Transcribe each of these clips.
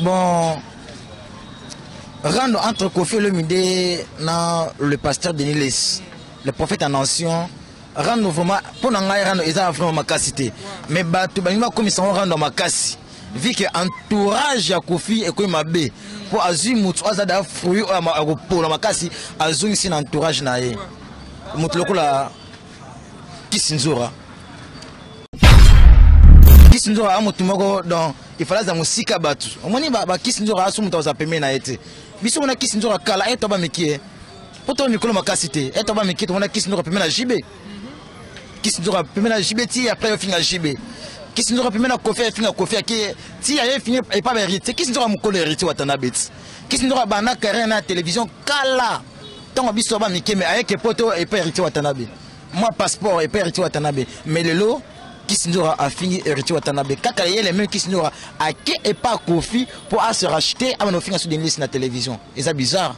Bon, rando entre Koffi Olomide na le pasteur Denis Lessie, le prophète en nation, rando vraiment mpo na ngai rando eza vraiment makasi te, mais bato balingi bakomisa yango rando ya makasi vu que entourage ya Koffi ekomi mabe mpo azwi motu oyo aza da fruit oyo akopola makasi, azongisi na entourage na ye motu lokola Kisi Nzora. Kisi Nzora a motu moko, donc il fallait aza mosika. Bato omoni bakisi Nzora aso moto aza pembeni na ye te. Biso mona Kisi Nzora kala eto bamiki mpo to mikolo makasi te, eto bamiki tomona Kisi Nzora pembeni na JB, Kisi Nzora pembeni na JB ti après ofinga JB, Kisi Nzora pembeni na Koffi, afinga Koffi, ake ti aye fingi epa ba Héritier. Kisi Nzora mokolo Héritier Watanabe ti Kisi Nzora banda carrière na télévision kala, ntango biso bamike, me ayeke poto epa Héritier Watanabe, mwa passeport epa Héritier Watanabe. Mais lelo Kisi Nzora afingi Héritier Watanabe kaka ye le même Kisi Nzora ake epa Koffi mpo ase racheter, abana ofinga so Denis na télévision. Eza bizarre,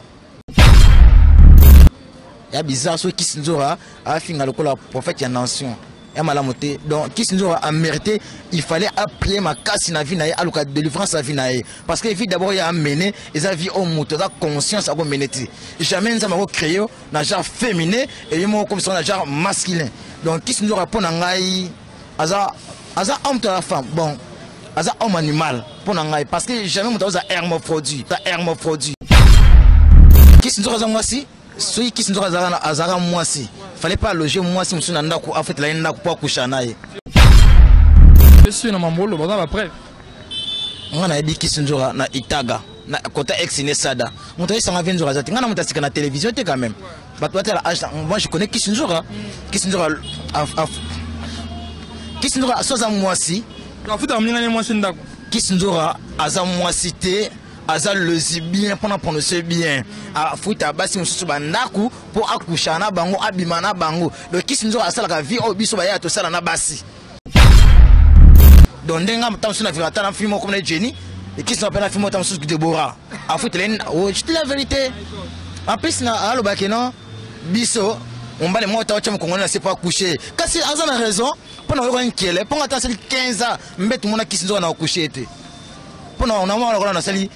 ya bizarre. Soki Kisi Nzora afinga lokola prophète ya nation, ya malamu te. Donc Kisi Nzora amérité, il fallait aprier makasi na vie na ye, aluka délivrance na vie na ye, parce que vie d'abord ya amene eza vie oyo moto aza conscience akomene te. Jamais Nzambe akocréer na genre féminin eye moko comme ça na genre masculin. Donc Kisi Nzora mpo na ngai aza homme to aza femme? Bon, aza homme animal mpo na ngai, parce que jamais moto aza hermaphrodite, hermaphrodite. Kisi Nzora aza mwasi. Soki Kisi Nzora azalaka mwasi, fallait pas aloger mwasi mosusu na ndako, afetela ye ndako mpo akusha na ye. Esi na mambo oloba na bapreuve? Nga nayebi Kisi Nzora na Itaga na kota ex ne sada. Moto ayesanga vie Nzora aza te. Nga na moto asika na télévision te quand même, bato batala âge. Moi je connais Kisi Nzora. Kisi Nzora, Kisi Nzora so aza mwasi. Afutaka moninga ne mwasi ndako. Kisi Nzora aza mwasi te, aza lesbien mpona prononcer bien. Afuta basi mosusu bandako mpo akusha na bango, abima na bango. Donc Kisi Nzora asalaka vie oyo biso baya tosala na basi. Donc ndenge ntango mosusu na vivre ata na fille moko na Jenny, ekisi na mpe na fille moko, ntango mosusu Debora afutela ye. Je dis la vérité. En plus na alobaki non, biso mobali moko ta otya mokongo na se po akushe, kasi aza na raison mpo na oyoka nkele mpo nga ata asali 15 ans mbetu mona Kisi Nzoka na akushe te, mpo na mwana lokola nasali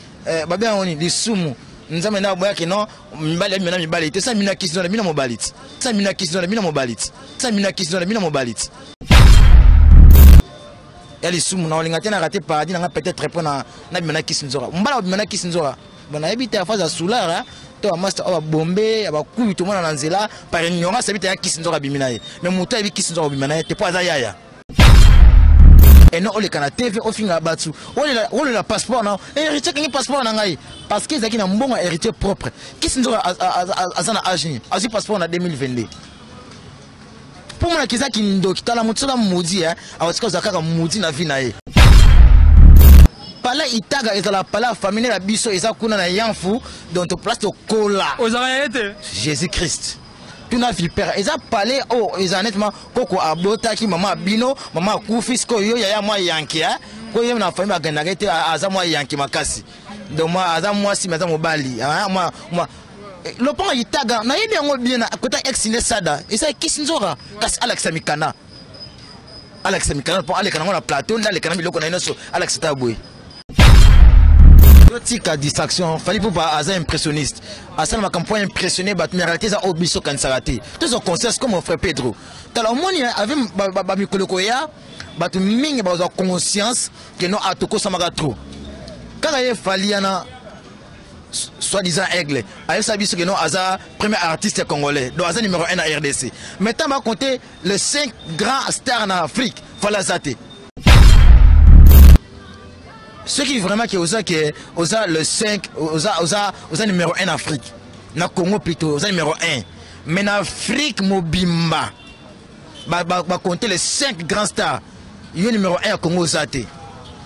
babenga nini lisumu. Nzambe nde aboyaki non, mibali abima na mibali te. Sa mina Kisi Nzoka, bina mobali ti. Sa mina Kisi Nzoka, bina mobali ti. Sa mina Kisi Nzoka, bina mobali ti. Ya lisumu na olinga te na rate paradis nanga peut-être mpo na nabima na Kisi Nzoka. Mbala obima na Kisi Nzoka, bon, nayebi te afaza soulard to bamaster oyo babombe ya bakuyu tomona na nzela par ignorance, ayebi te ya Kisi Nzoka abimi na ye, mais moto ayebi Kisi Nzoka obima na ye te mpo aza yaya eno oleka na TV ofinga bato, olela passeport na Héritier, akangi passeport na ngai parce que ezalaki na mbongo ya Héritier propre. Kisi Nzoka aza na age nini azwi passeport na 2022? Mpo monaki eza kindoki. Tala, moto soki amodi akotika kozala kaka modi na vie na ye. Palais Itaga ezala palais ya famille na biso, eza kuna na Yanfu, donc place tokola. Ozalaka ye te. Jésus Christ, tuna vipere. Eza palais oyo eza nettement koko abotaki mama abino, mama akufi, sikoyo yo yaya mwa yanke ko ye na famille bagandaka ete aza mwa yanke makasi. Donc mwa aza mwasi me aza mobali mwa lopango Itaga, nayebi yango bien na kota ex ne sada eza Kisi Nzoka. Kasi alakisa mikanda, alakisa mikanda mpo aleka nango na plateau nde aleka na biloko na ye nyonso, alakisa ta boye. Tika distraction. Fally Ipupa aza impressionniste, asala makambo mpo impressionner bato, mais réalité eza oyo biso okanisaka te. Tozwa conscience comme mon frère Pedro. Tala, omoni ave bamikolo koya, bato mingi bazwa conscience ke non, atokosamaka trop. Kaka ye Fally yana soi-disant aigle ayebisa biso ke non, aza premier artiste congolais, donc aza numéro 1 na RDC. Mais ntango bacompte les 5 grands stars na Afrique, Fally aza te. Soki vraiment ke oza, ke oza le 5, oza numéro 1 na Afrique, na Congo plutôt oza numéro 1, mais na Afrique mobimba bacompte les 5 grands stars, yo numéro 1 ya Congo oza te,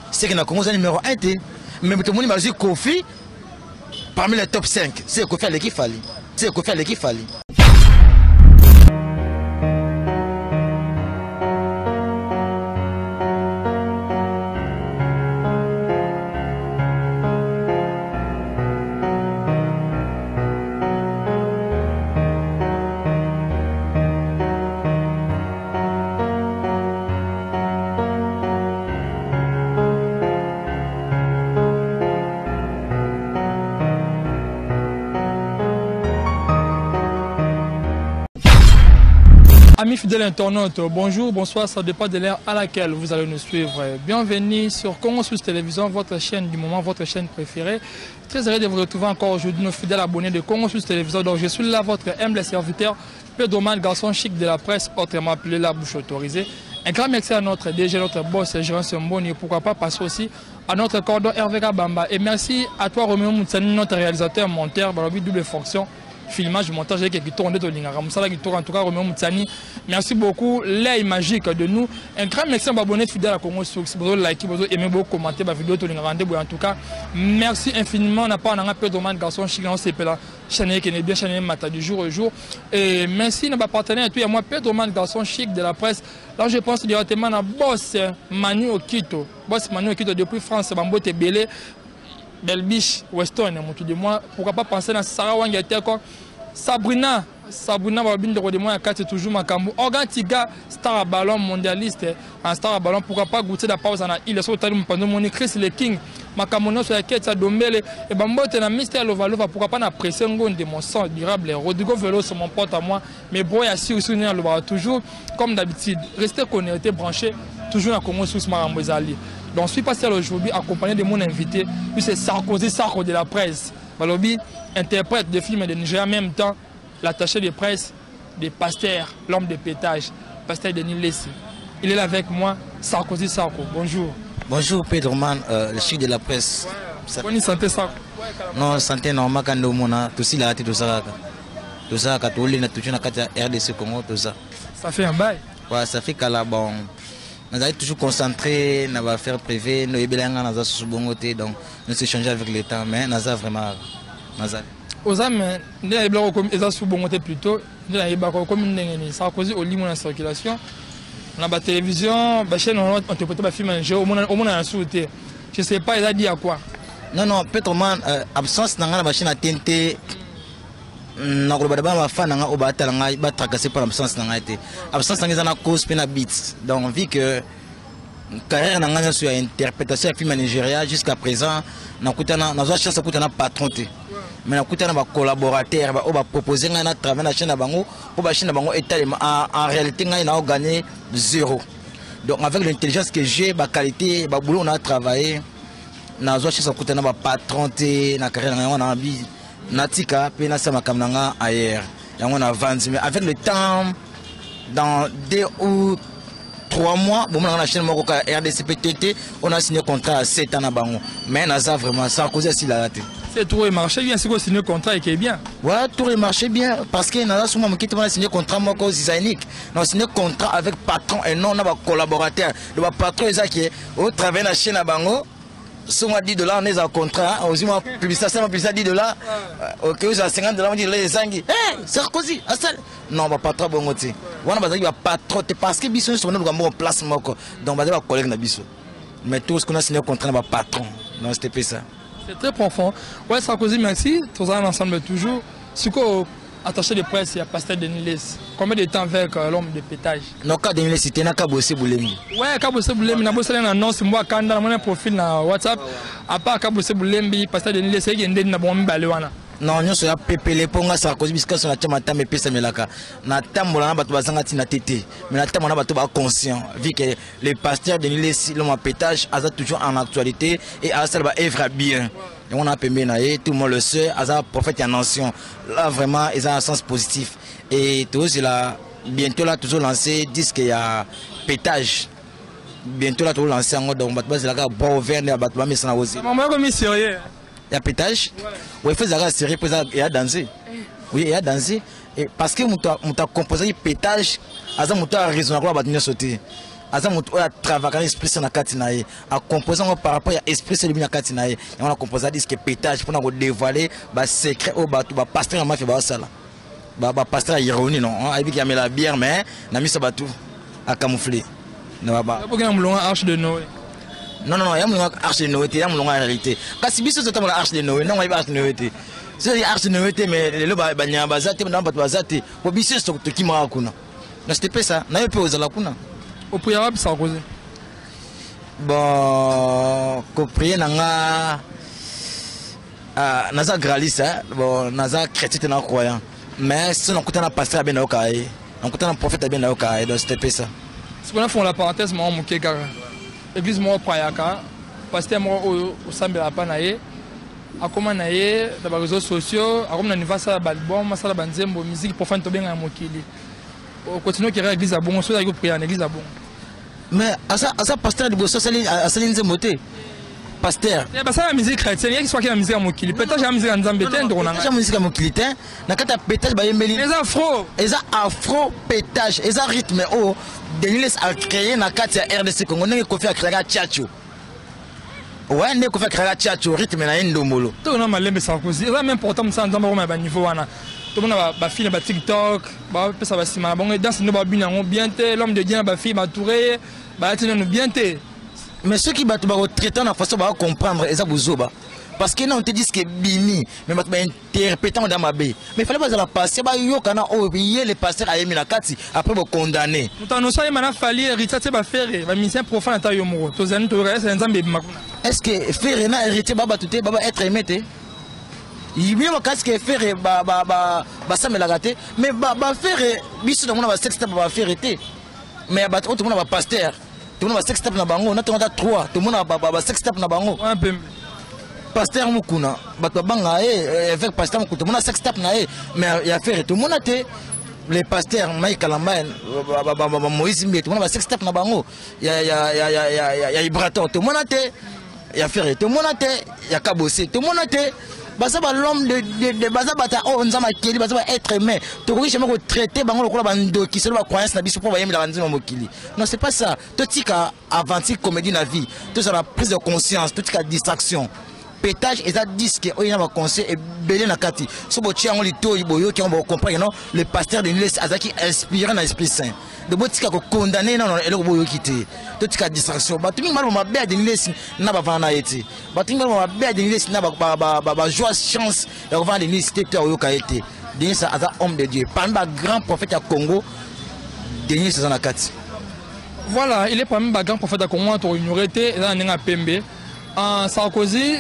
seke na Congo oza numéro 1 te. Mais tomoni bazwi Koffi parmi les top 5, c'est Koffi aleki Fally, c'est Koffi aleki Fally. Amis fidèles internautes, bonjour, bonsoir, ça dépend de l'heure à laquelle vous allez nous suivre. Bienvenue sur Congo Sous Télévision, votre chaîne du moment, votre chaîne préférée. Très heureux de vous retrouver encore aujourd'hui, nos fidèles abonnés de Congo Sous Télévision. Donc je suis là, votre humble serviteur, Pedro Man, garçon chic de la presse, autrement appelé la bouche autorisée. Un grand merci à notre DG, notre boss, Gérard Semboni, et pourquoi pas passer aussi à notre cordon Hervé Bamba. Et merci à toi, Roméo Moutsani, notre réalisateur, monteur, balobi double fonction, filmage, montage, qui tourne de Lingara. Moussala qui tourne, en tout cas, Roméo Moutsani. Merci beaucoup, l'œil magique de nous. Un grand merci à abonné fidèle à Congo Source. Vous likez, vous aimez beaucoup, commenter ma vidéo, Lingara, en tout cas, merci infiniment. On n'a pas un peu de garçon, chic, on s'est là. Chaîne qui est bien, chaîne matin du jour au jour. Et merci à nos partenaires et tout, à moi, Pedro Man, garçon chic de la presse. Là, je pense directement à boss Manu Okito. Boss Manu Okito depuis France, Bambote Belé, Belbiche, Weston, tout de moi. Pourquoi pas penser à Sarah Wangete, quoi. Sabrina, Sabrina Babine de moi, c'est toujours Makambo. Organ Tiga, star à ballon mondialiste, un star à ballon, pourquoi pas goûter la pause en île, sur le Chris le King, Makambo sur la quête, ça Dombele, et Bambote na Mister Lovalova, pourquoi pas na pressé de mon sang durable, Rodrigo Velo sur mon pote à moi, mais bon, il y a si aussi, toujours, comme d'habitude, restez connectés, branchés, toujours dans Congo sous Marambozali. Donc, je suis passé aujourd'hui accompagné de mon invité, lui c'est Sarkozy, Sarko de la presse, Balobi, interprète de films de Nigeria en même temps, l'attaché de presse des pasteurs, l'homme de pétage, pasteur Denis Lessie. Il est là avec moi, Sarkozy Sarko. Bonjour. Bonjour Pedro Man, le chic de la presse. Ouais. Bonne santé Sarko. Non, santé normale quand on a tout ça, tout ça. Tout ça, quand on est toujours dans la RDC Congo, tout ça. Ça fait un bail. Ouais, ça fait qu'à la bon. Nous avons toujours concentré dans les affaires privées, nous avons toujours donc nous échangeons avec l'État, mais nous avons vraiment. Oza me nde nayebelaka komi eza su bongo te plutôt nde nayebaka komi ndenge nini Sarkozy olimo na circulation na ba télévision ba chaîne on interprété ba film en jeu omona na su te, je sais pas eza dit à quoi. Non non peut-être man absence na nga na ba chaîne TNT na koloba d'abord ba fan na nga oyo batala ngai ba tracasser par absence na ngai te. Absence na ngai eza na cause pe na beat. Donc vu que carrière na ngai nyonso ya interprétation ya film ya Nigeria jusqu'à présent nakutana nazwa chance akutana patron te. Mais nakutana ba collaborateur ba oyo ba proposer ngai na travailler na chaîne na bango po ba chaîne na bango etalema en réalité ngai na gagné zéro. Donc avec l'intelligence que j'ai, ba qualité, ba boulot on a travaillé, nazwa chance akutana ba patron te na carrière na ngai na bi natika pe na sama makambo na nga ailleurs. Yango na vandi mais avec le temps dans 2 ou 3 mois, bon, on a la chaîne moko ka RDCPTT, on a signé contrat à 7 ans na bango. Mais naza vraiment Sarkozy a signé la raté. C'est tout et marché bien, c'est quoi signer contrat et qui est bien. Ouais, tout et marché bien parce que naza souvent qui on a signé contrat moko zizanique. On a signé contrat avec patron et non on a ba collaborateur. Le patron eza qui au travail na chaîne na bango. Souvent 10 $, on est en contrat, on dit moi publicité, ça publicité 10 $. OK, on a 50 $, on dit les zangi. Eh, Sarkozy, asal. Non, on va pas trop bon côté. On va dire pas trop parce que biso sont nous en place moko. Donc on va dire collègue na biso. Mais tout ce qu'on a signé contrat va patron. Non, c'était pas ça. C'est très profond. Ouais, Sarkozy, merci. Tous ensemble toujours. Ce qu'on attaché de presse, il y a pasteur Denis Lessie. Combien de temps avec l'homme de pétage? Non, quand Denis Lessie, c'était Kabose Boulemi. Ouais, Kabose Boulemi, n'a bossé dans annonce, moi, quand dans mon profil na WhatsApp, à part Kabose Boulemi, pasteur Denis Lessie, il y a une bonne balle wana. Non, nous sommes pépélé pour nga Sarkozy parce que son tama tama pesa melaka. Na tambola na bato bazanga tina tété. Mais na tambola na bato ba conscient vu que le pasteur Denis Lessie, l'homme à pétage, aza toujours en actualité et aza ba œuvre bien. Et on a pembé na ye, tout le monde le sait, aza prophète ya nation. Là vraiment, ils ont un sens positif. Et tous là bientôt là toujours lancé disque ya pétage. Bientôt là toujours lancé en donc bato bazalaka bras ouvert na bato ba mesana ozi. Maman comme sérieux. Il y a pétage. Ouais, il faut ça sérieux pour ça il y a dansé. Oui, il y a dansé et parce que muta muta composé pétage, aza muta raison quoi ba tenir sauter. Aza mutu oya travailler esprit na kati na ye. A composé par rapport ya esprit celui na kati na ye. Et on a composé disque pétage pour na dévoiler ba secret au ba ba pasteur mafia ba sala. Ba ba pasteur ironie non, ayebi ki amela bière mais na misa batu a camoufler. Na ba. Pour que mulonga arche de Noé. Non non non, ya mulonga arche de Noé, ya mulonga en réalité. Kasi biso tota mulonga arche de Noé, non ayebi arche de Noé te. C'est arche de Noé te mais lelo ba ba nyamba za te na bato baza te. Po biso so to kima kuna. Na c'était pas ça, na yo pe ozala kuna. Au prière wapi Sarkozy? Bon, ko prier na nga, ah, naza graliste, hein? Bon, naza chrétien na croyant. Mais si on écoute na pasteur ben okaye. Nakutana prophète bien nayoka ye, donc c'était pe ça. Sikoyo nafongola parenthèse moko moke kaka. Église moko prayaka, pasteur moko oyo osambelaka mpa na ye, akoma na ye na baréseaux sociaux, akomi na niveau asala baalbum, asala banzembo, musique profane tobenga ya mokili. Okontinue okera église ya bongo soki ozalaki kopriya na église ya bongo? Mais aza pasteur liboso asali nzembo te, pasteur. Basala musique chrétienne, yaki soki na musique ya mokili, peut-être ya musique ya Nzambe te, ndeko na ngai. Musique ya mokili te. Na kati ya pétage bayembeli. Eza afro. Eza afro pétage, eza rythme oyo Denis a créé na kati ya RDC Congo, ndenge Kofi a créaka tchatcho. Ouais, ndenge Kofi a créaka tchatcho, rythme na ye ndombolo. To na malembe Sarkozy, eza même important mosala Nzambe akoma ya baniveau wana. Tomona bafille na baTikTok bapesa basima na bango, danse nde babina yango bien te. L'homme de Dieu na bafille batoure ye, bayati nano bien te. Mais soki bato bakotraite na façon bakocomprendre, eza bozoba, parce que non te disque ebimi, mais bato bainterprétant da mabe. Mais fallait bazala pasteur, bayoka na oyo ye le pasteur ayemi na kati, après bocondamné. Moto anoso ayema na Fally, Héritier te, baFerre, bamusicien profane, ata yo moko tozali toyoka ese Nzambe ebima kuna. Est ce que Ferre na Héritier ba bato te, baba être aimé te? Bino makasi ke Ferre basamelaka te, mais baFerre biso tomona basextape baFerre te, mais ya bato oyo tomona bapasteur, tomona basextape na bango na tonga ata 3, tomona basextape na bango. Wana pembe. Pasteur Mokuna, bato babanga ye, évêque pasteur Mokuna, tomona sextape na ye, mais ya Ferre tomona te. Les pasteurs Mike Kalamba, Moïse Mbiye, tomona basextape na bango. Ya Ibrator tomona te, ya Ferre tomona te, ya Kabose tomona te. Baza balhomme de baza bata oyo Nzambe akeli, baza baêtre humain. Tokoki jamais kotraite bango lokola bandoki selo bacroyance na biso mpo bayembelaka nzembo ya mokili. Non, c'est pas ça. Totika aventure comédie na vie, tozala prise de conscience, totika distraction. Pétage eza disque oyo na baconseil ebele na kati. So botia yango litoi, boyoki yango, bocomprendre. Non, le pasteur de Niles azalaki inspiré na Esprit Saint. De botika kokondane nano eloko boyoki te. Totika distraction. Bato mingi baloba mabe ya Denis na bavanda na ye te. Bato mingi baloba mabe ya Denis na bazwa chance ya kovanda Denis te, to ya koyoka ye te. Denis aza homme de Dieu, parmi bagrand prophète ya Congo, Denis aza na kati. Voilà, il est parmi bagrand prophète ya Congo, toignore te, eza na ndenge ya pembe. Sarkozy,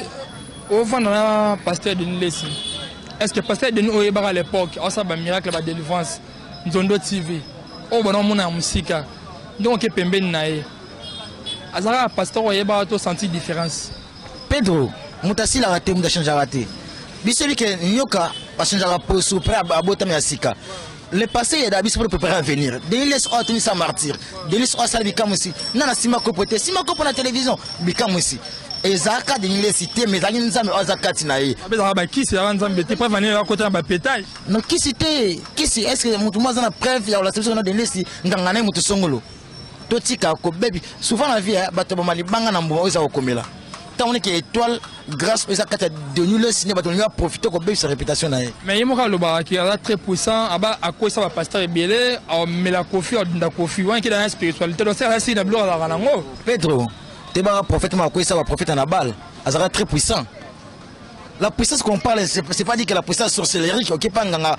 ovanda na pasteur Denis Lesi, est ce que pasteur Denis oyebaka à l'époque aosala bamiracle, badélivrance, Nzondo TV oyo bana omona ya mosika, ndenge oke pembeni na ye, azalaka pasteur oyebaka to sentir différence? Pedro, moto asilaka te, moto achangeaka te. Biso yebi ke nyoka bachangeaka poso mpe abotami ya sika. Le passé yeda biso pour préparer avenir. Denis oyo atunisa martyr, Denis oyo asala bikamwisi na nsima kopo te, nsima kopo na télévision, bikamwisi ezalaka Denis Lesi te, mais ezalaki Nzambe oyo aza kati na ye. Abezaka bakisi yaka Nzambe te, preuve anini akota na bapétage? No, kisi te, kisi. Est ce que motu mo aza na preuve ya kolakisa biso na Denis Lesi nganga na ye motu songolo? Totika kobebi. Souvent na vie, bato bama libanga na mbuma oyo eza kokomela. Ntango niki étoile grâce oyo eza kati ya Denis Lesi nde bato balingi baprofite kobebisa réputation na ye. Mais ye moko alobaka ki aza très puissant, aba akwesa bapasteur ebele, amela Kofi, adunda Kofi wana keda na spiritualité, donc aza sili na biloko azalaka nango. Pedro, tebaka prophète moko akwesa baprophète na bal, azalaka très puissant. La puissance qu'on parle, c'est pas dit que la puissance sorcellerique, ok, pas nganga,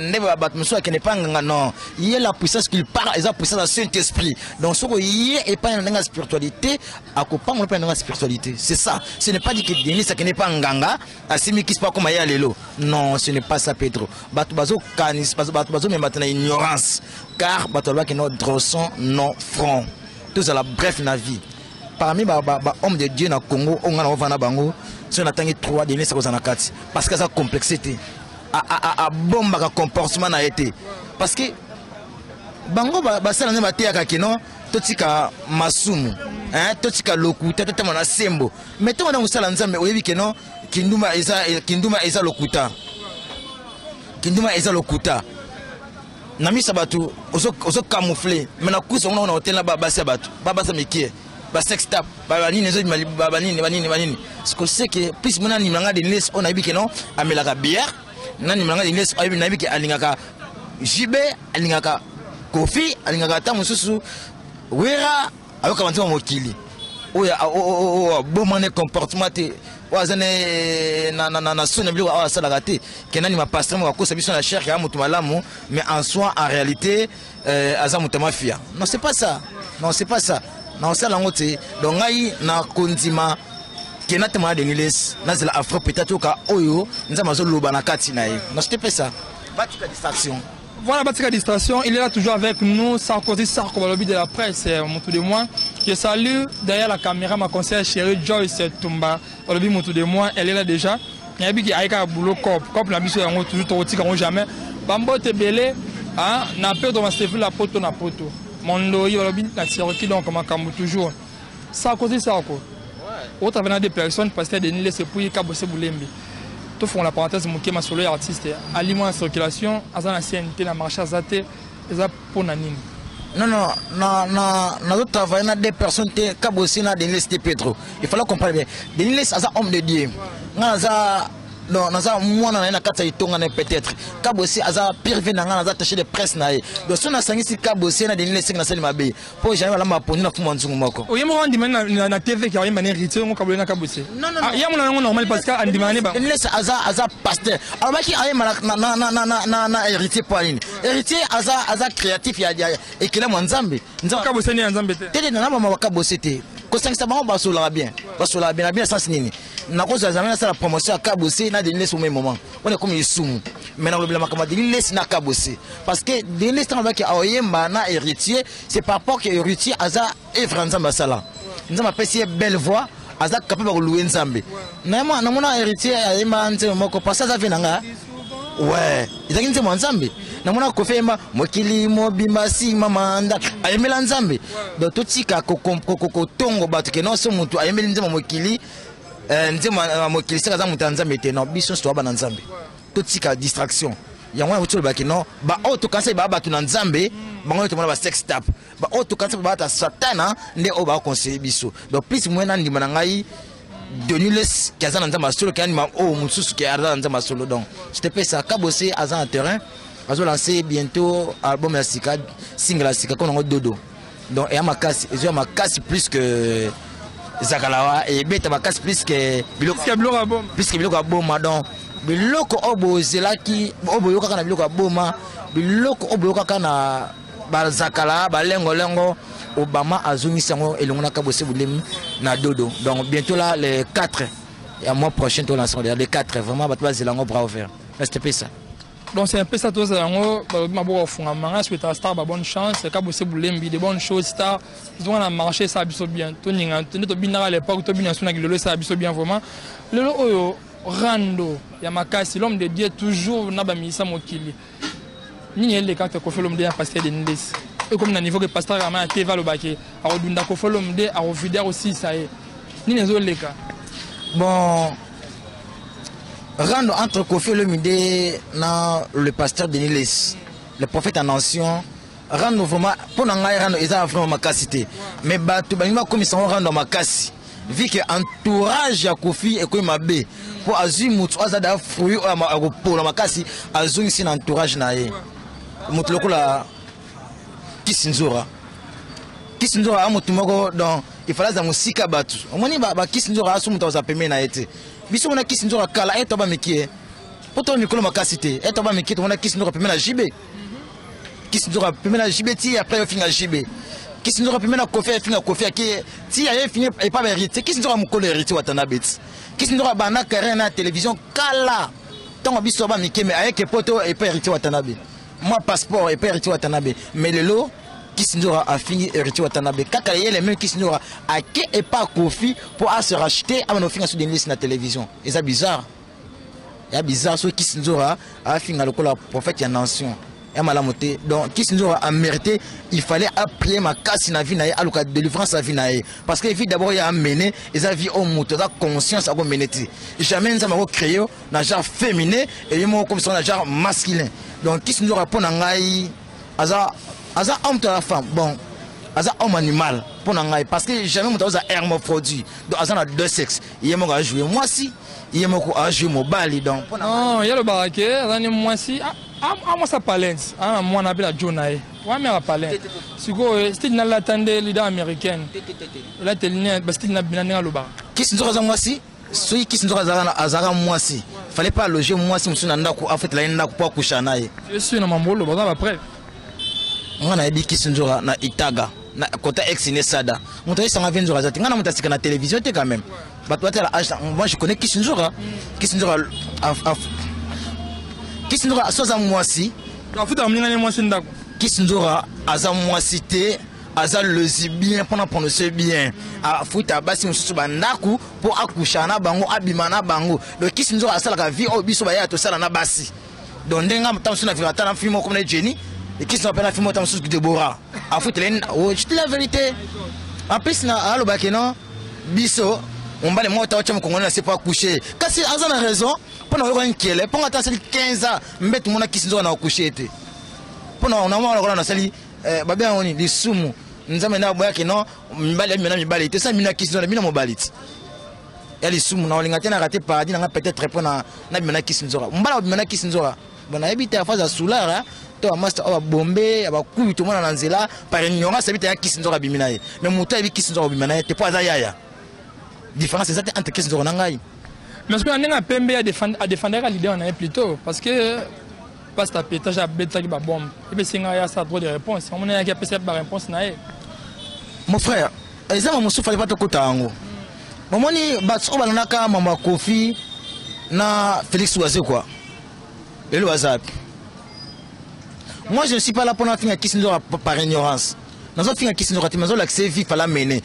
ne ba bat musu akene pas nganga, non. Il y a la puissance qu'il parle, et la puissance du Saint-Esprit. Donc, ce qu'il y a, et pas une spiritualité, à quoi pas une spiritualité. C'est ça. Ce n'est pas dit que Denis akene pas nganga, asimi qui se passe comme ya lelo. Non, ce n'est pas ça, Pedro. Bato bazo kanis, bato bazo même maintenant ignorance. Car bato ba qui non dressons non front. Tout ça la bref na vie. Parmi ba, ba, ba homme de Dieu na Congo, on a ovana bango, so na tangi 3 Denis akozala na kati parce que aza complexe te, abombaka comportement na ye te, parce que bango basala nde bateyaka kino totika masumu, hein, totika lokuta, totama na sembo. Mais ntongo na kosala Nzambe, oyebi keno kinduma eza, kinduma eza lokuta, kinduma eza lokuta na misa bato ozo camoufler, mais na kusa ngo na hotel na basi ya bato, babasi ya mikie, basex tap, banini ezobima, banini banini banini. Ce que plus mona animanga nga Denis oyo nayebi ke non amelaka bière, nanimanga nga Denis oyo nayebi ke alingaka JB, alingaka Kofi, alingaka ata mosusu Wera, ayoka banzembo mokili oyo aboma ne comportement te, oyo aza na soni na biloko oyo asalaka te, ke nani mapasteur moko akosa biso na cher ya moto malamu, mais en soi, en réalité, aza moto ya mafia. Non, c'est pas ça. Non, c'est pas ça. Na osala yango te. Donc ngai na kondima ke natema na Denis Lesi, nazela afro peut-être oka oyo Nzambe azoloba na kati na ye. Non, c'était pas ça. Batika distraction. Voilà, Batika Distraction, il est là toujours avec nous, Sarkozy Sarko, balobi de la presse, Moutou de moi. Je salue derrière la caméra ma conseillère chérie Joyce Tumba, balobi Moutou de moi, elle est là déjà. Nayebi ki ayeka boulot cop, cop na biso yango toujours tokotika yango jamais. Bambote ebele, hein, na Pedro Masefu la poto na poto. Mondoi balobi na Cherokee donc makambo toujours. Sarkozy Sarko. Au travers des personnes, pasteur Denis Lesse puis Kabose Bulembi. Tofongola parenthèse moke, masolo ya artiste alimo na circulation, aza na CNT na marché, aza te, eza mpona nini? Non, non, na na nazo travailler na deux personnes te, Kabose na Denis Lesse te. Pedro, il fallait comprendre bien, Denis Lesse aza homme de Dieu, nga naza, non, naza mwana na ye na kati ya etonga na ye. Peut-être Kabose aza pire vie na nga, naza attaché de presse na ye. Donc so nasangisi Kabose na Denis Lesse, nasali mabe, mpo jamais balamba pondu na fuma nzungu moko. Oye moko andima na TV ke ayemba na Héritier ngo kabole na Kabose. Non, non, non. Ah, ya mona yango normal parce que andima ne ba Denis Lesse aza pasteur, alobaki ayemba na Héritier mpo nini? Héritier aza créatif ya ekelamu ya Nzambe, Nzambe. Kabose ni ya Nzambe te. Te, te, na mama Kabose te. Kosangisa bango, basololaka bien, basololaka bien na bien. Sens nini? Nakozala jamais nasala promotion ya Kabose na Denis Lesse au même moment, wana ekomi lisumu. Mais nakolobela makambo ya Denis Lesse na Kabose, parce que Denis Lesse, ntango alobaki aoyemba na Héritier, c'est par rapport que Héritier aza œuvre ya Nzambe, asala, Nzambe apesi ye belle voix, aza capable ya kolouer Nzambe. Namona Héritier ayemba nzembo moko parce aza ve na nga, ouais, ezalaki nzembo ya Nzambe. Namona Kofi ayemba mokili mobimba nsima manda, ayembela Nzambe. Donc totika kotongo bato ke non, so motu ayembeli nzembo mokili, nzembo ya mokili, seka aza moto ya Nzambe te. Non, biso nyonso toza bana Nzambe, totika distraction yango wana. Tolobaki non, baoyo tokanisa baa bato na Nzambe, bango nde tomona basex tape. Baoyo tokanisa baata Satana nde oyo baconseille biso. Donc plus moyen na ndima na ngai Denis Lesse ki aza na Nzambe ya solo, ki andima oyo mosusu ki aza na Nzambe ya solo. Donc c'était pe ça. Kabose aza na terrain, azolancer bientôt album ya sika, single ya sika konango Dodo. Donc eya makasi, ezoya makasi plus que Zakalawa, ebeta makasi plus que biloko ya boma. Plus que biloko ya boma. Donc biloko oyo bozelaki, oyo boyokaka na biloko ya boma, biloko oyo boyokaka na bazakala balengolengo, Obama azongisi yango elongo na Kabose Bulemi na Dodo. Donc bientôt là, le 4 ya mois prochain, tolance le 4. Vraiment, bato bazela yango bras ouvert. C'était ça. Donc c'est un peu ça. Tozala yango, balobi maboko afungama. Nga souhaitaka star ba bonne chance, Kabose Bulembi de bonnes choses. Star zonga na marché, esala biso bien. Toninga nde tobinaka à l'époque, tobina so na lelo, esala biso bien vraiment. Lelo oyo rando ya makasi, l'homme de Dieu toujours na bamilisa mokili. Nini eleka te Kofi Olomide ya pasteur Denis Lesi? Ekomi na niveau ke pasteur kama na TV alobaki akodunda Kofi Olomide, akovide, akosilisa ye. Nini ezoleka? Bon, rando entre Kofi Olomide na le pasteur Denis Lesi, le prophète en nation, rando vraiment mpo na ngai, rando eza vraiment makasi te. Mais bato balingi bakomisa yango rando ya makasi, vu que entourage ya Kofi ekomi mabe, mpo azwi motu aza da fruit oyo akopola makasi, azongisi na entourage na ye motu lokola Kisi Nzora. Kisi Nzora a motu moko, donc il fallait aza mosika. Bato omoni bakisi Nzora aso moto aza pembeni na ye te. Biso mona Kisi Nzora kala ye to bamiki mpo to mikolo makasi te, ye to bamiki. Tomona Kisi Nzora pembeni na JB, Kisi Nzora pembeni na JB ti après ofinga JB, Kisi Nzora pembeni na Kofi, afinga Kofi, ake ti aye fini epa baHéritier. Kisi Nzora mokolo Héritier Watanabe ti Kisi Nzora banda carrière na télévision kala, ntango biso bamike, me ayeke poto epa Héritier Watanabe, mwa passeport epa Héritier Watanabe. Mais lelo Kisi Nzora afingi Héritier Watanabe kaka ye, le même Kisi Nzora ake epa Kofi mpo ase racheter, abana ofinga so Denis na télévision. Eza bizarre, ya bizarre. Soki Kisi Nzora afinga lokola prophète ya nation, ya malamu te. Donc Kisi Nzora amérité, il fallait aprier makasi na vie na ye, aluka délivrance na vie na ye, parce que vie d'abord ya amene eza vie oyo moto aza conscience akomene te. Jamais Nzambe akocréer na genre féminin eye moko comme ça na genre masculin. Donc Kisi Nzora mpo na ngai aza homme to aza femme? Bon, aza homme animal mpo na ngai, parce que jamais moto aza hermaphrodite. Donc aza na deux sexes, ye moko ajoue mwasi, ye moko ajoue mobali. Donc mpo na Non, ye alobaka ke aza ni mwasi, amwasi apalente, aza na mwana mpe na jo na ye wameka palente. Sikoyo style nalata nde leader américaine olateli nini? Bastyle na bina ndenge alobaka. Kisi Nzoka aza mwasi. Soki Kisi Nzoka azalaka mwasi, fallait pas loger mwasi mosusu na ndako, afetela ye ndako mpo akusha na ye. Je suis na mambo oloba, oza bapreuve. Nga nayebi Kisi Nzoka na Itaga na kota ex ne sada. Moto ayesanga vie Nzoka aza te. Nga na moto asika na télévision te quand même. Bato batala âge. Moi je connais Kisi Nzoka. Kisi Nzoka, Kisi Nzoka so aza mwasi. Afutaka moninga ne mwasi ndako. Kisi Nzora aza mwasi te, aza lesbien mpona prononcer bien. Afuta basi mosusu bandako mpo akusha na bango, abima na bango. Donc Kisi Nzora asalaka vie oyo biso baya tosala na basi. Donc ndenge ntango mosusu na vivre ata na fille moko na Jenny, Kisi Nzora mpe na fille moko ntango mosusu Deborah afutela. Oh, je dis la vérité. En plus na alobaki non, biso mobali moko ta otya mokongoli na se mpo akushe, kasi aza na raison mpo na oyoka nkele mpo nga ata asali 15 ans mbetu mona Kisi Nzoka na akushe te, mpo na namona lokola nasali babenga ngo nini, lisumu. Nzambe nde aboyaki non, mibali abima na mibali te. Sa mina Kisi Nzoka bina mobali ti ya lisumu na olinga te na rate paradis nanga peut-être mpo na nabima na Kisi Nzoka. Mobali abima na Kisi Nzoka, bon, nayebi te afaza soulard to bamaster oyo babombe ya bakubi tomona na nzela par ignorance, ayebi te ya Kisi Nzoka abimi na ye, mais moto ayebi Kisi Nzoka obima na ye te mpo aza yaya. Différence eza te entre Kisi Nzoka na ngai. Mais soki na ndenge ya pembe, adefendaka leader na ye plutôt, parce que pasteur pétage abetaki babombe, epesinga ye asala droit de réponse. Omona yaki apesa baréponse na ye. Mon frère, eza ma mosusu fallait pas tokota yango. Bomoni bato oyo balandaka mama Kofi na Félix Wazekwa lelo baza wapi? Moi, je ne suis pas là mpona finga Kisi Nzoka par ignorance. Nazofinga Kisi Nzoka te, nazolakisa vie fala mene,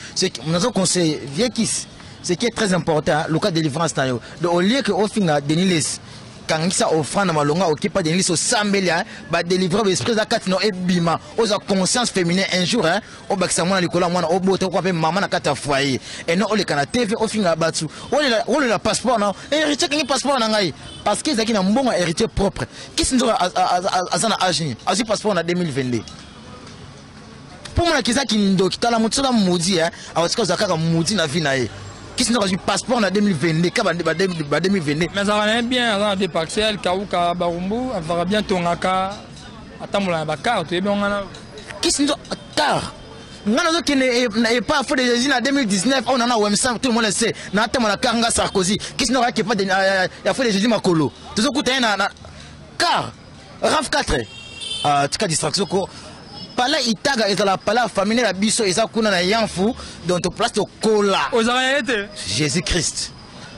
nazo conseiller vie Kisi. Ce qui est très important, luka délivrance na yo. Donc au lieu que ofinga Denis Lessie, kangisa offrande na malonga, okepa Denis Lessie, osambeli badélivre baesprit eza kati na ebima, ozwa conscience féminin un jour, obakisa mwana likolo ya mwana, obota okwa mpe mama na kati ya foyer, eno oleka na TV ofinga bato, olela passeport na héritier, kangi passeport na ngai parce que ezalaki na mbongo ya héritier propre. Kisi Nzoka aza na age nini azwi passeport na 2022? Mpo monaki eza kindoki. Tala, moto soki amodi akotika kozala kaka modi na vie na ye. Kisi Nzoka azwi passeport na 2022, ka ba 2022. Mais azalaka na ye bien, aza na deux parcelles, Kauka, Barumbu, azalaka bien, tongaka, atambola na bacar, toyebi yango wana. Kisi Nzoka car nga nazokende epa Fo de Jésus na 2019 oyo nana wemsa, tout le monde sait, natambola car nga Sarkozy. Kisi Nzoka ake epa ya Fo de Jésus makolo, tozokuta ye na car RAV 4. Ah, tika distraction ko. Pala Itaga ezala pala famille na biso, eza kuna na Yanfu, donc to place tokola. Ozalaka ye te. Jésus Christ,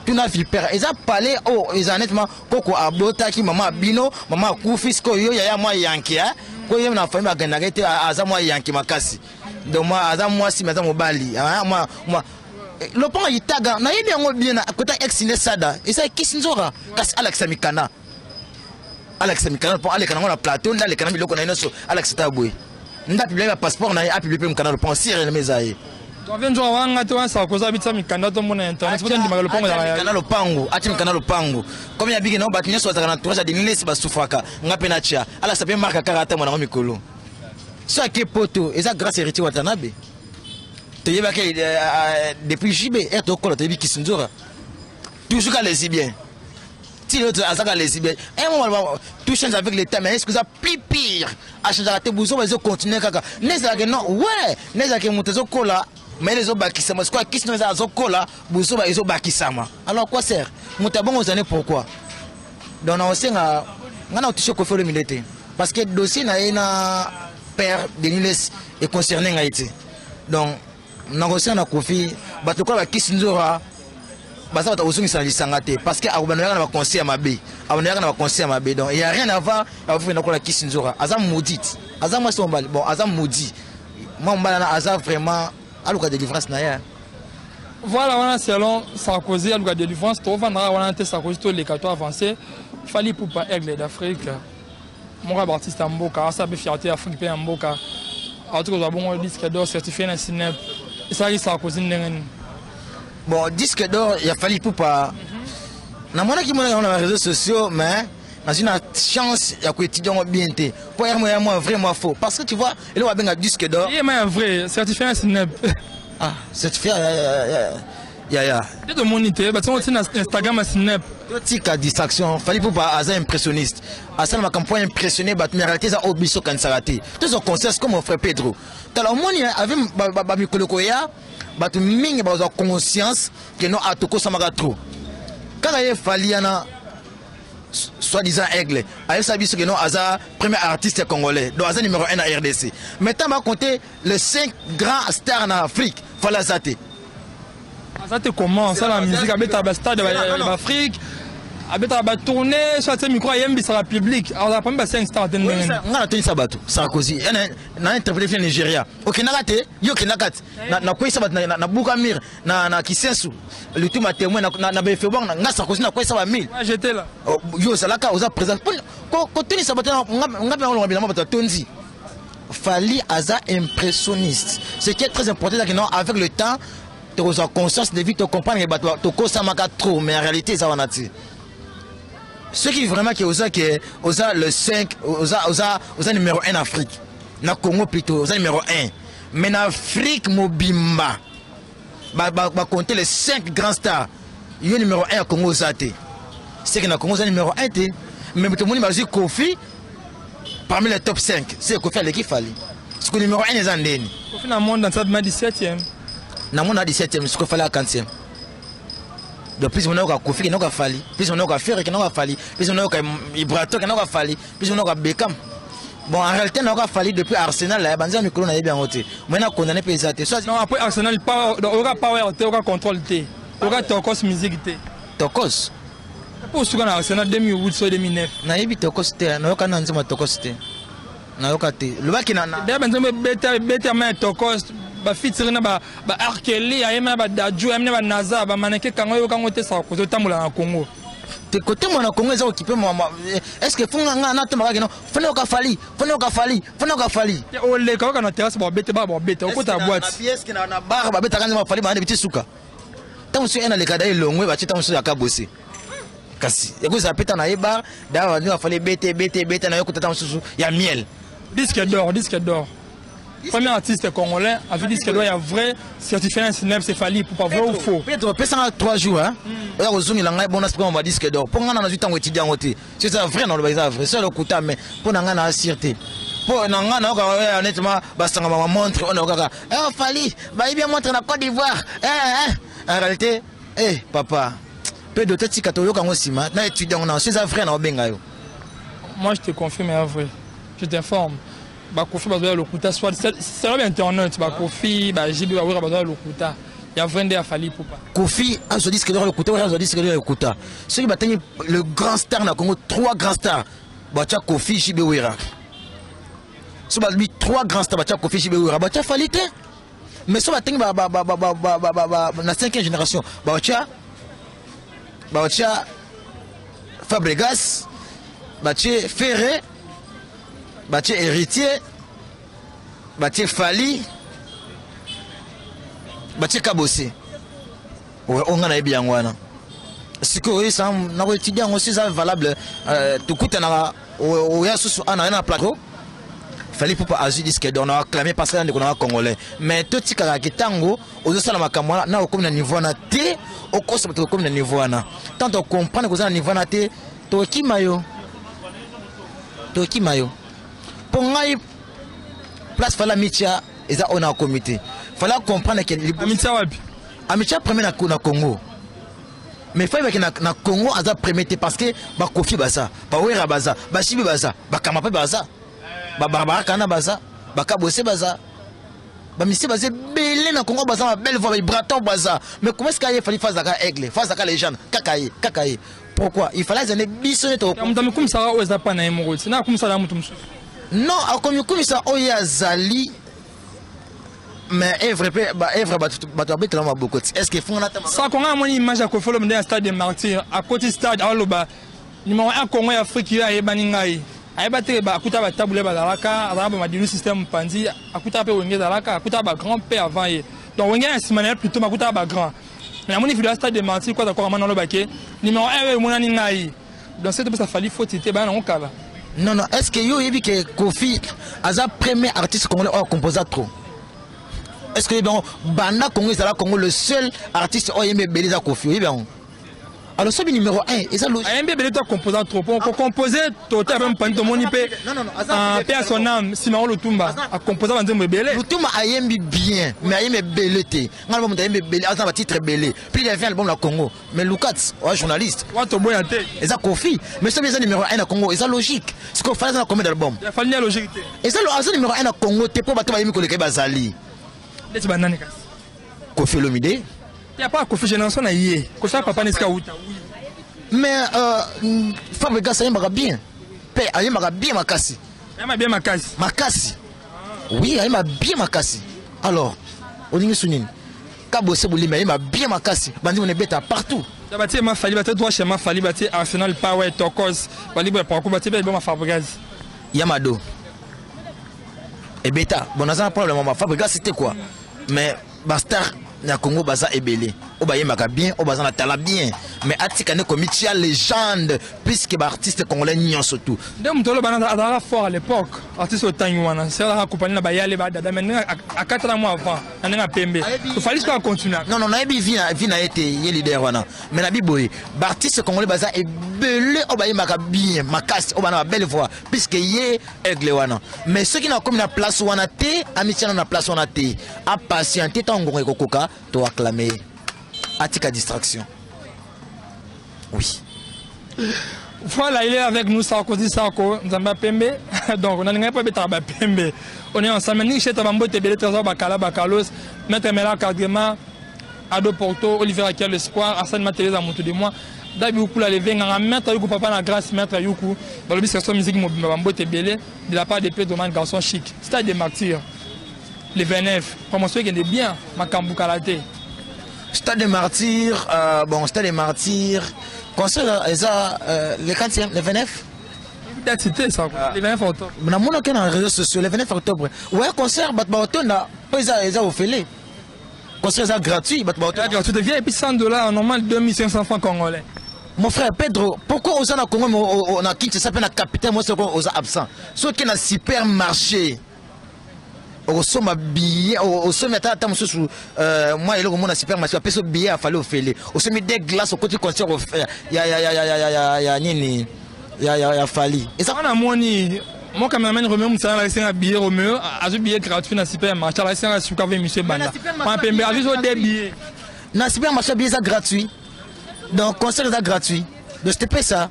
tuna vipere, eza palais oyo eza nettement koko abotaki mama bino, mama akufi, sikoyo yo yaya mwa yanke ko ye na famille bagandaka ete aza mwa yanke makasi. Donc mwa aza mwasi me aza mobali mwa lopango Itaga, nayebi yango bien na kota ex ne sada eza Kisi Nzoka. Kasi alakisa mikanda, alakisa mikanda mpo aleka nango na plateau, nde aleka na biloko na ye nyonso, alakisa ta boye nde apublie ba passeport na ye, apublie mpe mokanda lopango si réellement eza ye. Ave Nzoka wanga te wana Sarkozy abitisa mikanda, tomona internet po tondimaka lopango. Mikanda lopango, atia mikanda lopango comme ya biki nao. Bato nyonso bazalaka na entourage ya Denis Lessie basufraka. Nga mpe natia, alakisa mpe marka kaka ata mwana yango mikolo so ake poto, eza grâce Héritier Watanabe. Toyebaki depuis JB ere tokola, toyebi Kisi Nzoka toujours ka lesbien, ti lelo azaka lesbien. Un moment, tout change avec le temps, mais est-ce que ça plus pire achangeaka te? Buzoba ezocontinue kaka nde ezalaka. Non, ouais, nde ezalaka moto ezokola, mayele ezobakisama. Sikoyo akisi no eza azokola, buzoba ezobakisama. Alors quoi sert moto abongo ozane? Pourquoi? Donc na osenga nga na otouche Kofi Olomide te, parce que dossier na ye na père Denis Lessie econcerne ngai te. Donc nakosenga na Kofi, bato lokola bakisi Nzora baza bato akozongisa na lisanga te, parce que akobandaka na baconseil ya mabe, abandaka na baconseil ya mabe. Donc il y a rien à voir. Akofenda lokola Kisi Nzora aza maudite, aza mwasi mobali, bon, aza maudit mwa mobali wana, aza vraiment aluka délivrance na ye. Voilà, wana selon Sarkozy, aluka délivrance. Tovandaka wana te, Sarkozy, toleka, to avance. Fally Ipupa, aigle d'Afrique, moko ya baartiste ya mboka, asala mpe fierté ya Afrique mpe ya mboka, auti kozwa bongo disque d'or certifié na SNEP. Esalaki Sarkozy ndenge nini? Bon, disque d'or ya Fally Ipupa, namonaki monaki yango na baréseaux sociaux, mais nazwi na chance ya koétudier yango bien te, po ya ya mwa vrai, mwa faux, parce que tu vois, eloko babenga disque d'or. Ye ma ya vrai, certifié na SNEP. Ah, certifié ya Te, tomoni te, bationgo ti na Instagram ya SNEP. Totika distraction. Fally Ipupa aza impressionniste, asala makambo mpo impressionner bato, mais réalité eza oyo biso okanisaka te. Tozwa conscience comme mon frère Pedro. Tala, omoni ave bamikolo koya, bato mingi bazwa conscience ke non, atokosamaka trop. Kaka ye Fally yana, soi-disant aigle, ayebisa biso ke non, aza premier artiste congolais, donc aza numéro 1 na RDC. Maintenant bacompte les 5 grands stars na Afrique, Fally aza te. Aza te comment? Asala musique, abetaka bastade baafrike. Abetaka batourne, so atie micro, ayembisaka public, azala parmi ba 5 stars te. Ndenge nga natondisa bato, Sarkozy na interprété fi na Nigeria, okendaka te, yo okendaka te. Nakweyisa bato na buka mire na Kisensu, Lutuma témoin na Befebang. Nga Sarkozy nakweyisa ba 1000. J'étais là. Yo ozalaka, oza présent kotonisa bato. Nga mpe nakolonga bilamba, bato atondi. Fally aza impressionniste. Ce qui est très important, c'est que non, avec le temps tokozwa conscience de vie, tocomprendre ke bato tokosamaka trop, mais en réalité eza wana te. Soki vraiment ke oza, ke oza le 5, oza numéro 1 Afrique, na Congo plutôt oza numéro 1, mais na Afrique mobimba bacompte les 5 grands stars, yo numéro 1 ya Congo oza te. C'est que na Congo oza numéro 1 te, mais tomoni bazwi Kofi parmi les top 5, c'est Kofi aleki Fally. Siko numéro 1 eza ndeni? Kofi na monde entier abima 17e. Na monde na 17e, siko Fally a 40e. Donc plus onayoka Kofi ke nayoka Fally, plus onayoka Ferre ke nayoka Fally, plus onayoka Ibrato ke nayoka Fally, plus onayoka Bekam. Bon, en réalité nayoka Fally depuis Arsenal ya banzela mikolo, nayebi yango te. Moi na condamné mpe eza te. Non, après Arsenal, oyoka Power te, oyoka Contrôle te, oyoka Tokos Musique te? Tokos. Mpo osuka na Arsenal 2008 so 2009. Nayebi Tokos te, nayoka na nzembo ya Tokos te, nayoka te. Lobaki na deya banzembo ebeta ebeta ma ya Tokos, bafitiri na baarkeli, ayemi na badaju, ayemi na banaza bamaneke kango, oyokango te? Saka kozotambola na Congo. Te, kotembola na Congo eza okipe. Est ce que funga nga natomaka keno funa yoka Fally, funa yoka Fally, funa yoka Fally? Oleka oyoka na terrasse, babete baa babete, okota boîte. Est-ce na bar babetaka nzembo Fally? Bana biti suka ntango mosusu ye naleka da elongwe, batie ntango mosusu yaka bose, kasi ekozala mpe ntango na ye bar da bandi bafali ebete ebete ebete na yo kuta ntango mosusu ya miel. Disque d'or, disque d'or, premier artiste congolais avec disque d'or ya vrai certifié na SNEP, c'est Fally Ipupa, vrai ou faux? Peut-être opesanga 3 jours, hein, oya kozongela ngai bona sikoyo ba disque d'or, mpo ngai na nazwi ntango étudie yango te. Si eza vrai, naloba eza vrai, so lokuta, mais mpo na ngai na asire te. Mpo na ngai nayoka honnêtement basanga ba montre oyo, nayokaka Fally bayibi ya montre na Côte d'Ivoire. En réalité, papa mpe dote, tika toyoka yango nsima na étudie yango na. So eza vrai, na obenga yo. Moi je te confirme, ya vrai, je t'informe. Bakofi bazoya lokuta, soit c'est internet, bakofi bajibi bawera bazoya lokuta, ya vrai nde ya Fally Ipupa. Kofi azwa disque d'or lokuta, oyo azwa disque d'or lokuta. Soki batangi le grand star na Congo, trois grands stars, batya Kofi, JB, Wera. So balobi trois grands stars, batya Kofi, JB, Wera, batya Fally te. Mais so batangi na cinquième génération, batya Fabregas, batie Ferré, batie Héritier, batie Fally, batie Kabose. Oyo nga nayebi yango wana. Sikoyo oyesa nakoétudie yango, si eza valable, tokutanaka oya susu ana na plateau. Fally Ipupa azwi disque d'or, na acclamé parce que ndeko na congolais. Mais totikaka ke ntango ozosala makambo wana na okomi na niveau wana te, okosa bato okomi na niveau wana. Tant tocomprendre koza na niveau wana te, tokima yo, tokima yo. Mpo ngai place Fally amitia eza oyo na akomi te. Fally comprendre ke Amitia wapi? Amitia premier na Congo, mais Fally bake na Congo aza premier te, parce que bakofi baza, bawera baza, bashibi baza, bakama mpe baza, babarbara kana baza, bakabose baza, bamisie baza ebele na Congo, baza babelle voix, baibraton baza. Mais comment est ce que aye Fally fa azalaka aigle, fa azalaka légende, kaka ye, kaka ye? Pourquoi il fallait azane biso nde? Moto amikumisaka oyo eza pa na ye moko ti na akumisaka na moto mosusu. Non, akomikumisa oyo azali, mais œuvre mpe baœuvre bato babetela maboko ti. Est ce que efungana ta? Sako nga amoni image ya Kofi Olomide ya Stade de Martyr, akoti stade, aloba numéro 1 Congo ya Afrique. Ye ayebani, ngai ayeba te. Akuta batabule bazalaka, azalaka bamadilu système mopanzi, akutaka mpe Wenge ezalaka, akutaka bagrand mpe avant ye. Donc Wenge ya nsima na ye plutôt, akutaka bagrand. Mais namoni video ya Stade de Martyr, kwaza kwaka mana alobake numéro 1 oyo emonani ngai. Donc c'est topesa Fally faute te, baya nango kala. Non, non, est ce que yo oyebi ke Kofi aza premier artiste congolais oyo acomposa trop? Est ce que oyebi yango? Banda Congo ezala Congo, le seul artiste oyo ayembi ebele eza Kofi. Oyebi yango? Alors soki numéro 1 eza logique. Ayembi ebele to acomposa trop? Po kocompose tote ape mopandi, tomoni mpe mpe ya son âme Simaro Lutumba acomposa banzembo ebele. Lutumba ayembi bien, mais ayembi ebele te. Ngai na moto ayembi ebele, aza na batitre ebele, plus de 20 album na Congo. Mais lukat oya journaliste. Wa toboya te. Eza Kofi. Mais soki eza numéro 1 na Congo, eza logique. Sikoyo Fally aza na combien d'album? Fally ya logique te. Eza aza numéro 1 na Congo te, mpo bato bayembi koleka ye bazali. Neti banani kasi? Kofi Olomide. Ya pa Kofi, génération na ye, Kofi papa nesika wuta. Mais Fabregas ayembaka bien mpe, ayembaka bien makasi. Ayemba bien makasi. Makasi, oui, ayemba bien makasi. Alors olingi su nini? Kabose Bolimi ayemba bien makasi, bandimi na ebeta partout. Ya batie mafali, batie droit chez mafali, batie Arsenal Power Tokos, balibo ya parcours, batie mpe album ya Fabregas. Yamado ebeta. Bon, naza na problème ma Fabregas te quoi, mais bastar na Congo baza ebele oyo bayembaka bien, oyo baza na talent bien, mais atika nde komitia légende puisque baartiste congolais nyonso tout. Nde moto oloba azalaka fort à l'époque, artiste otangi wana se azalaka accompagné na bayale badada, mais ndenge akatana mwa avant na ndenge apembe, tofali sikoyo acontinue. Non, non, nayebi vi na ye te, ye leader wana, mais nabi boye, baartiste congolais baza ebele oyo bayembaka bien makasi, oyo bana babelle voix puisque ye aigle wana. Mais soki nakomi na place wana te, amitiana na place wana te, apatiente ntango ngongo ekokoka, to acclame ye, atika distraction, oui. Voilà, il est avec nous, Sarkozy Sarko, Nzamba Pembe. Donc, on a pas betara ba Pembe. On est ensemble. Ni cheta bambo tebele trésor bakala bakalos, Maître Mela Kadrema, Ado Porto, Olivier Akia l'Espoir, Hassan Mateleza Moutou de moi. Dabi Ukula le Venganga, Maître Yuku Papa na grâce, Maître Yuku. Balobi section musique mobimba bambo tebele de la part de Pedro Man garçon chic. Stade des Martyrs. Le 29, promotion qui est bien, Makambu Kalate. Stade des Martyrs, bon, Stade des Martyrs, concert eza le 4e, le 29. Date cité ça, le 29 octobre. Namonaki na réseaux sociaux le 29 octobre, ouais, concert bato baotonda mpo eza ofele, concert eza gratuit, bato baotonda. Gratuit, viens et puis 100 $, normal 2500 francs congolais. Mon frère Pedro, pourquoi oza na Congo mais na Kinshasa mpe na capitale mo soko oza absent? Soki na supermarché okosomba billet, osomi ata mosusu mwa eloko mona supermarché, bapesi billet afali ofele, osomi de glace, okoti concert ya nini ya Fally. Eza wana moni mon cameraman Romeo Moussala alakisi nga billet. Romeo azwi billet gratuit na supermarché, alakisi nga suka ve monsieur banda wana pembe, azwi so de billet. Na supermarché billet eza gratuit, donc concert eza gratuit, donc c'était ça,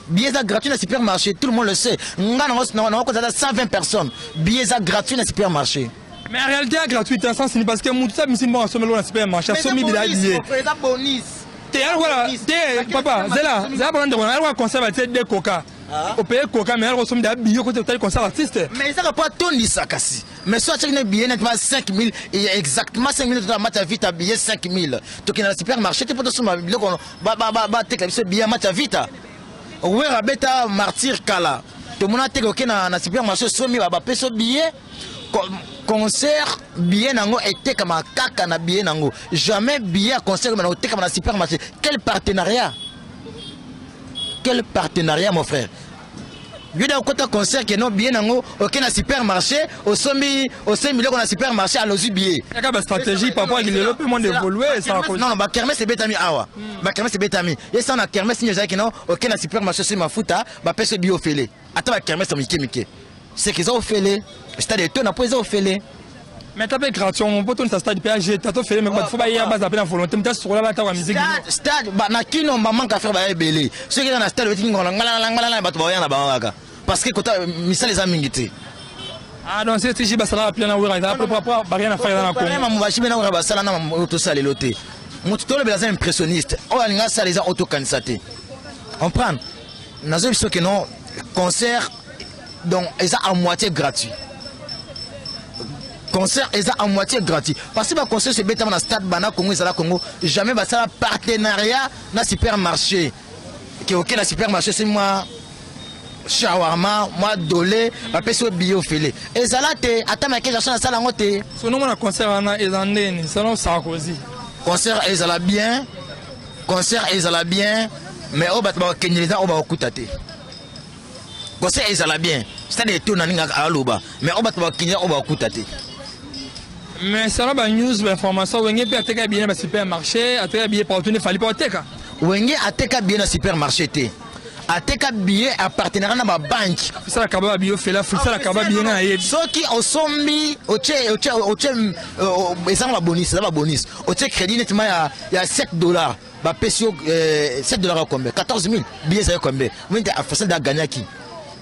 billet eza gratuit na supermarché, tout le monde le sait. Nga nango kozala 120 personnes, billet eza gratuit na supermarché. Mais en réalité ya gratuit te sans parce que mutu sa mbongo asomeli na supermarché, asomi bila billet. Eza bonus. Te alikola te papa, zela zela mpona ndeko alikola concert, batie de coca, opaye coca, mais alikola osomi da billet kote otali concert artiste. Mais ezaka po atondisa kasi, mais so atiaki na billet neti ba 5000, exactement 5000, tota match ya Vita, billet 5000, tokende na supermarché te mpo tosomba biloko batekela biso billet ya match ya Vita. Wera abeta Martyr kala, tomona teke oke na supermarché osomi, bapesi yo billet. Concert billet nango etekama kaka na billet nango, jamais billet ya concert na otekama na supermarché. Quel partenariat, quel partenariat, mon frère? Yo da okota concert ke no billet nango oke na supermarché osombi, osombi biloko na supermarché, alozwi billet. Yaka bastratégie papa, lelo mpe monde évolué. Non, non, bakermesse ebetami awa, bakermesse ebetami ye sa na kermesse nini ezalaki no oke na supermarché osombi mafuta, bapesi billet ofele. Ata bakermesse ya mike mike, c'est que eza ofele, stade etona mpo eza ofele. Mais ata mpe gratuit mpo tonisa stade mpe ag tato fele, mais bato fo baya baza mpe na volonté moto asokola bataka musique. Stade na kino bamanque affaire baya ebele. Soki eza na stade obeti ngona ngalangalangalala, bato baoya na bango kaka parce que kota misala eza mingi te. Ah donc c'est TG basala plein na wera eza propre baria na faya na Congo. Mamu bashibe na wera basala na mamu tosala lelo te. Moto tolobela aza impressionniste, oyo alingi asala eza otokanisa te, comprendre. Nazoyebi soki non, concert donc eza à moitié gratuit, concert eza à moitié gratuit parce que baconcert so ebetama na stade bana Congo ezala Congo, jamais basala partenariat na supermarché ke oke na supermarché soki mwa shawarma, mwa dole, bapesi yo billet ofele. Ezala te, ata Michael Jackson asala yango te. So nomona concert wana eza ndeni selon Sarkozy? Concert ezala bien, concert ezala bien, mais oyo bato bakokendela eza oyo bakokuta te. Concert ezala bien, stade etona ndenge aloba, mais oyo bato bakokendela oyo bakokuta te. Mais selon banews, bainformation, Wenge mpe ateka billet na basupermarché, ateka billet partout, ne Fally mpe oteka. Wenge ateka billet na supermarché te, ateka billet a partenariat na babanke. Asalaka ba billet ofela, asalaka ba billet nga nayebi. Soki osombi, otie ezanga babonus, eza babonus, otie crédit netima ya 7 $, bapesi yo 7 $ ya combien? 14 000. Billet ezali combien? Minte afasal da gagnaki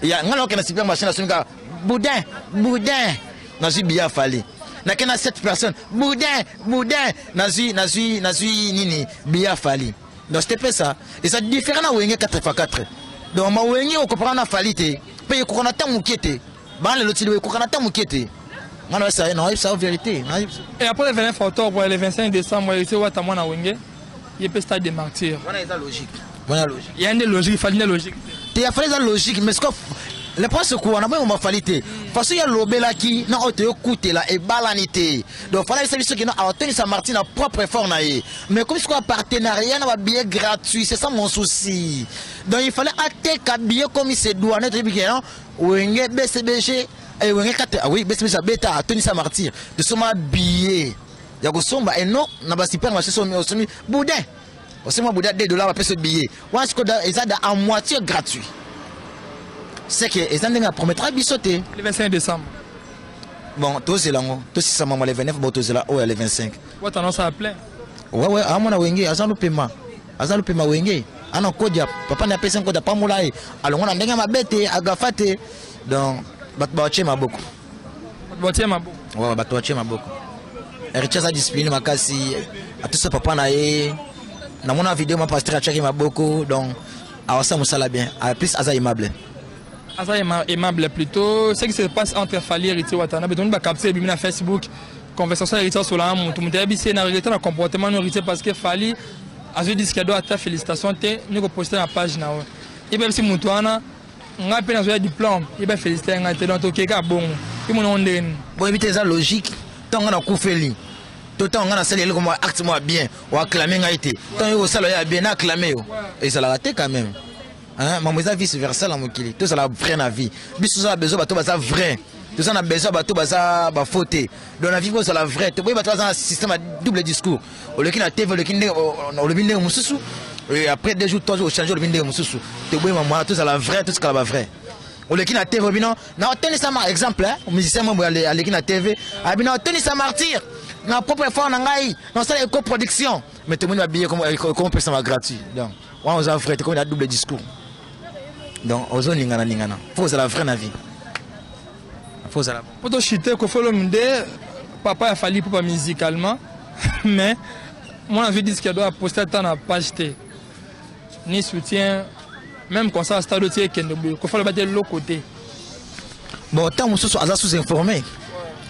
ya nga na okende na supermarché, nasomi kaka boudin boudin, nazwi billet afali, nake na 7 personnes, boudin boudin, nazwi nini, billet afali. Donc c'était pas ça. Et ça différent na Wenge 4x4. Donc ma Wenge okopara na Fally te. Pe ekokana ta moke te. Bana lelo ti ekokana ta moke te. Nga na ça non, ça vérité. Et après le 29 octobre, le 25 décembre, il était wata mwana Wenge. Il peut stade des martyrs. Wana eza logique. Wana logique. Il y a une logique, il fallait une logique. Te ya Fally eza logique, mais ce que le prince kuwa na boyo mafali te. Façon ya lobelaki na oyo toyokutela ebalani te. Donc fallait ça biso ki na atenisa Martin na propre effort na ye. Mais comme ce partenariat na ba billet gratuit, c'est ça mon souci. Donc il fallait ateka billet comme il se doit net bien Wenge BCBG et Wenge 4 ah oui BCBG beta atenisa Martyr. De soma billet ya kosomba et non na ba supermarché somi osomi boudin. Osoma boudin 2 dollars ba billet. Wana sikoyo eza à moitié gratuit. C'est que eza ndenge apromettra biso te. Le 25 décembre. Bon, tozela yango tosisa mama le 29, bon tozela oyo ya le 25. Wata annonce à plein. Ouais, amona Wenge aza lopema. Aza lopema Wenge. Ana kodia papa na apesi kodia pambola ye. Alongo na ndenge mabe te, agafa te. Donc bato batie maboko. Bato batie maboko. Ouais, bato batie maboko. Héritier aza discipline makasi, atosa papa na ye. Namona vidéo ma pasteur atiaki maboko, donc awasa mosala bien. En plus aza aimable. Aza aimable plutôt. Ce qui se passe entre Fally et Héritier Watanabe, donc ba capter bimi na Facebook conversation Héritier sur la mutu mutu yebisi na regretter na comportement no Héritier parce que Fally a dit qu'il doit ta félicitation te ni ko poster na page na o. Et même si mutu wana nga pe na zo diplôme, il ba féliciter nga te donc okeka bon. Il mon ndeni. Bon éviter ça logique. Tant nga na kufeli. Tout temps nga na sali eloko moi acte moi bien ou acclamer nga été. Tant yo sala ya bien acclamer yo. Et ça la raté quand même. Hein, maman eza vice versa la mokili. Tout ça la vraie na vie. Biso ça besoin bato baza vrai. Tout ça na besoin bato baza ba faute. Donc la vie ça la vraie. Tout bato baza système à double discours. Oleki na TV oleki ndenge olobi ndenge mususu. Et après 2 jours 3 jours changer olobi ndenge mususu. Tout boy maman tout ça la vraie, tout ça la vraie. Oleki na TV bino na tenisa ma exemple hein, musicien mo aleki na TV, abino tenisa martyr. Na propre effort na ngai, na sala éco production. Mais tout le monde habillé comme comme pesa ma gratuit. Donc on a vrai comme double discours. Donc ozo ningana ningana. Faut la vraie na vie. Faut la. Poto chiter ko folo mde papa a fallu papa musicalement mais moi j'ai dit qu'il doit poster tant na page T. Ni soutien même comme ça stade tie kende boye ko folo ba de l'autre côté. Bon tant mususu aza sous-informé.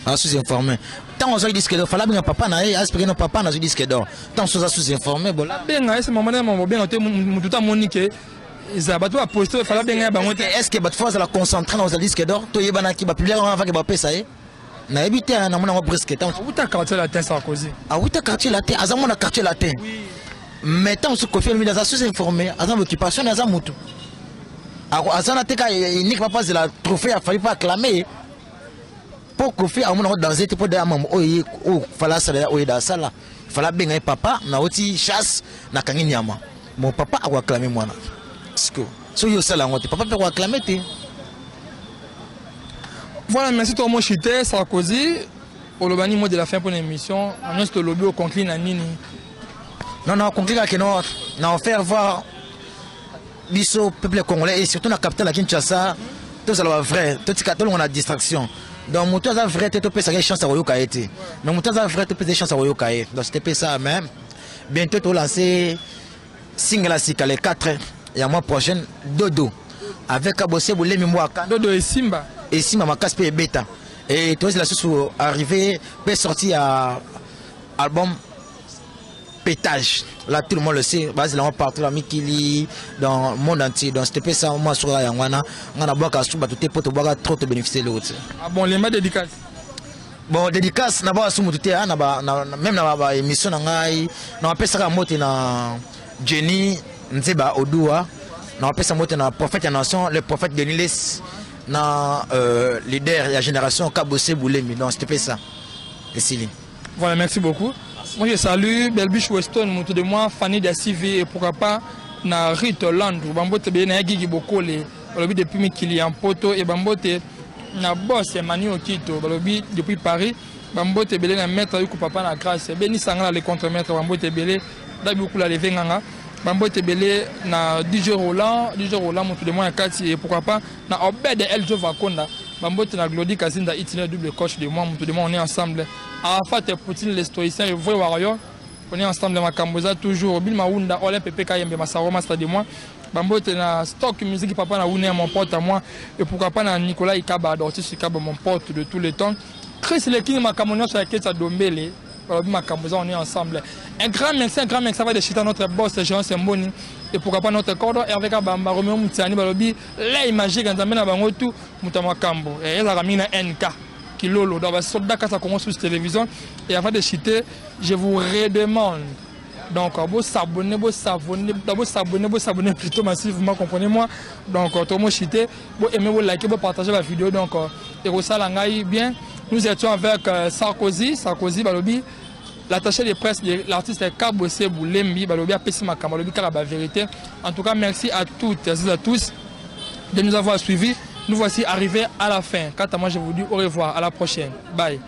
Aza sous-informé. Tant on dit que fallait bien papa na ye espérer non papa na disque d'or. Tant on sous-informé bon là. Benga ese maman na maman benga te mututa monique eza bato ba poster fallait benga bango te. Est-ce que bato faut la concentrer dans disque d'or to yebana ki ba publier on va que ba pesa ye. Na yebi te na mona brusque tant. Awuta quartier latin Sarkozy. Awuta quartier latin aza mona quartier latin. Mais tant se confirme il aza sous-informé aza occupation aza mutu. Aza na teka unique papa c'est la trophée a fallu pas acclamer. Pour Kofi a mona danser te pour da mamu oye o fala sala oye da sala. Fala benga papa na oti chasse na kangi nyama. Mon papa a acclamé moi na. Siko so yo sala ngote papa pe acclamer te. Voilà, merci toi moi chuté Sarkozy. Olobani mot de la fin pour l'émission. Annonce te lobby au conclut na nini. Non non conclut que non na faire voir biso peuple congolais et surtout la capitale la Kinshasa tout ça va vrai tout ça tout on a distraction. Donc moto aza vrai te topesa ye chance ya koyoka ye te. Donc moto aza vrai topesa ye chance ya koyoka ye. Donc c'était ça même bientôt to lancer single la sika le 4 ya mois prochain Dodo avec Kabose Boulemi Mwaka. Dodo et Simba. Et Simba makasi pe ebeta. Et toi la source arrivé pe sorti à album pétage. Là tout le monde le sait, base là partout la Mikili dans le monde entier. Donc c'était ça moi sur la yangwana, on a boire sous bato te poto boire trop te bénéficier l'autre. Ah bon, les dédicace. Bon dédicace na ba sous mutu na ba même na ba émission na ngai, na pesa ka mote na Jenny Nzeba Odua, na pesa mote na prophète ya nation, le prophète Denis Lessie na leader ya génération Kabose Boulemi. Donc c'était ça. Et Sili. Voilà, merci beaucoup. Moi je salue Belbiche Weston, moto de moi, Fanny Dassivi et pourquoi pas na Rito Landou, Bambote be na Gigi Bokole, balobi depuis Mikili en Poto et Bambote na boss Emmanuel Okito, balobi depuis Paris, Bambote belé na maître Yuku papa na grâce, Beni Sangala le contre-maître Bambote belé, Dabi Kula le Venganga, Bambote belé na DJ Roland, DJ Roland moto de moi kati et pourquoi pas na Obed Eljo Vakonda, Bambote na Glody Kazinda itinéraire double coach de moi, moto de moi on est ensemble. Arafat Poutine, les stoïciens, le vrai warrior. On est ensemble makambo eza toujours Bill Maunda, Olin Pepe Kayembe Masaro Master de moi. Bambote na stock musique papa na Wune mon pote à moi et pourquoi pas na Nicolas Ikaba Dortis Ikaba mon pote de tous les temps. Chris le King makambo nyonso ya Ketsa Dombele balobi makambo eza on est ensemble. Un grand merci, un grand merci va de chita notre boss Jean Semboni et pourquoi pas notre cordon Hervé Kabamba Romeo Mutiani balobi lei magique nzambe na bango tout muta makambo ezalaka mingi na NK Kilolo dans ba soldat kasa Congo sous télévision. Et avant de chuter, je vous redemande donc vous s'abonner, vous s'abonner, vous s'abonner, vous s'abonner plutôt massivement, comprenez-moi. Donc tout le monde chuter, vous aimez, vous likez, vous partagez la vidéo. Donc et vous ça bien. Nous étions avec Sarkozy, Sarkozy balobi l'attaché de presse de l'artiste Kabose Boulembi balobi apesi makambo balobi kaka ba vérité. En tout cas, merci à toutes et à tous de nous avoir suivis. Nous voici arrivés à la fin. Quant à moi, je vous dis au revoir, à la prochaine. Bye.